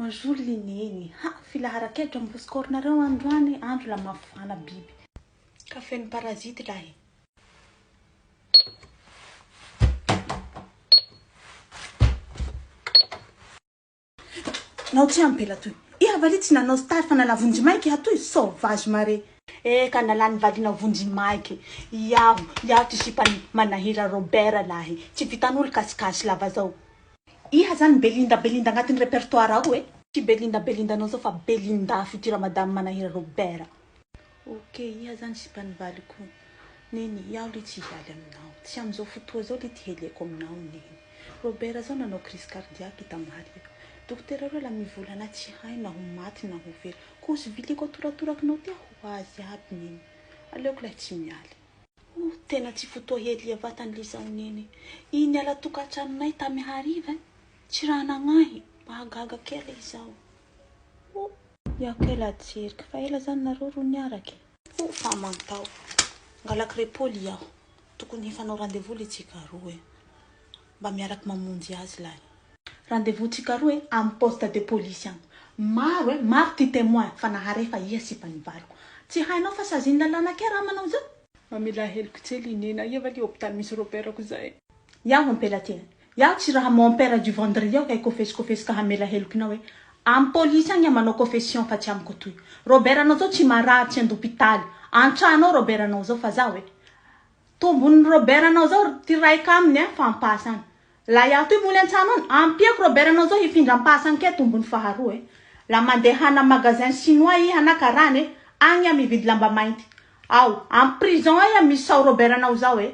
Bonjour ly neny, ha filaharan-kevitra am score-nareo androany, andro la mafana biby. Ka feno parasite lahy. Nao tsy ampela toy. Iha valia tsy nanao star fa nala vonjimaiky iha toy, sauvage mare. Eka nalany valina vonjimaiky. Iaho, iaho ty sipany Manahira Robert lahy. Tsy vitan'olo kasikasy lava zao. Iha zany Belinda Belinda agnatin'ny repertoire ao e. Tsy Belinda Belinda anao zao fa Belinda future madame Manahira Robert. Ok, iha zany sipan'ny valiko. Neny, iaho ly tsy hialy aminao. Tsy amizao fotoa zao ly ty heliako aminao Neny. Robert zao nanao crise cardiaque i Tamaria. Dokotera roa la mivolana tsy hay na ho maty na ho velo. Kosy viliko atoratorakinao ty aho ho azy aby Neny. Aleoko lahy tsy mialy. Oh, tena tsy fotoa helia vatany ly zao Neny. I niala tokatranonay tamy hariva eh. Tsy raha nagnahy. Mahagaga kely izao. Oh. Iaho kely atseriky fa ela zany nareo ro niaraky. Oh fa mantao. Ngalaky repos ly aho. Tokony hifanao rendez-vous ly tsika roa eh. Mba miaraky mamonjy azy lahy. Rendez-vous tsika roa eh amy poste de police agny. Maro eh, maro ty temoin fa nahare fa iha sipan'ny valiko. Tsy hainao fa sazin'ny lalàna kay raha manao zao? Mamela heloko tse ly nena, ia va ly hopitaly misy Robert-ko zay. Iaho ampela ty eh. Iaho tsy raha mon père du vendredi aho kay kofesy kofesy ka hamela helokinao eh. Am police agny manao confession fa tsy amiko atoy. Robert anao zao tsy marary tsy andopitaly. Antrano ao Robert anao zao fa zaho eh. Tombony Robert anao zao ty raika aminy eh fa ampasa agny. La iaho toy moly antrano agny ampiako Robert anao zao hifindra ampasa agny kay tombony faharoa eh. La mandehana magasin chinois iha na karana eh. Agny aho mividy lamba mainty. Ao am prison ay aho misy sao Robert anao zao eh.